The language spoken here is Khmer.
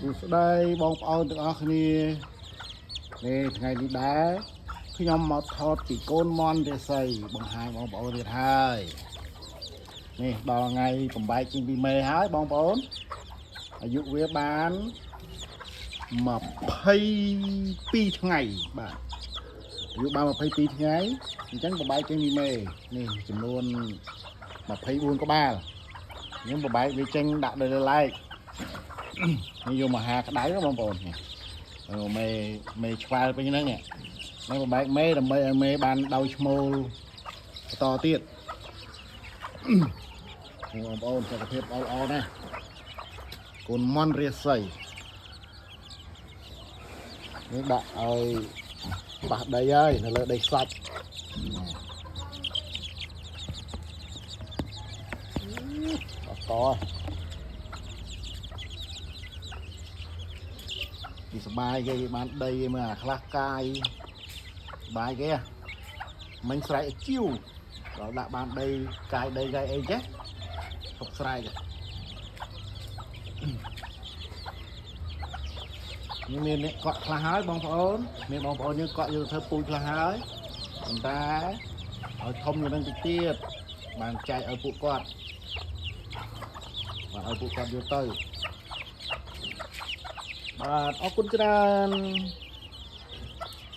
សួស្តីបងប្អូនទាំងអស់គ្នានេះថ្ងៃនេះដែរខ្ញុំមកថតពីកូនមន់រាសីបង្ហាញបងប្អូនទៀតហើយនេះដល់ថ្ងៃបំបែកជាងពីមេហើយបងប្អូនអាយុវាបាន22ថ្ងៃបាទអាយុបាន22ថ្ងៃអញ្ចឹងបំបែកជាងពីមេនេះចំនួន24ក្បាលខ្ញុំបំបែកវាចេញដាក់លើឡែក នេះយកមកហាក្តៅណាបងប្អូននេះមេមេឆ្វែលពេញហ្នឹងនេះនឹងបំបែកមេដើម្បីឲ្យមេបានដោយឈ្មោលបន្តទៀតនេះបងប្អូនសុខភាពល្អល្អណាស់កូនមន់រាសីនេះដាក់ឲ្យបាសដីហើយនៅលើដីខ្សាច់អត់ត ពីសបាយគេបានដីគេមើលអាខ្លះកាយសបាយគេហ៎មិញស្រែកឲ្យជីវដល់ដាក់បានដីកាយដីកាយអីចេះឈប់ស្រែកហ៎នេះមានអ្នកកក់ខ្លះហើយបងប្អូនមានបងប្អូនយើងកក់យើងធ្វើពូជខ្លះហើយប៉ុន្តែឲ្យធំជាងនឹងតិចទៀតបានចែកឲ្យពួកគាត់បានឲ្យពួកគាត់យកទៅបាទអរគុណច្រើន។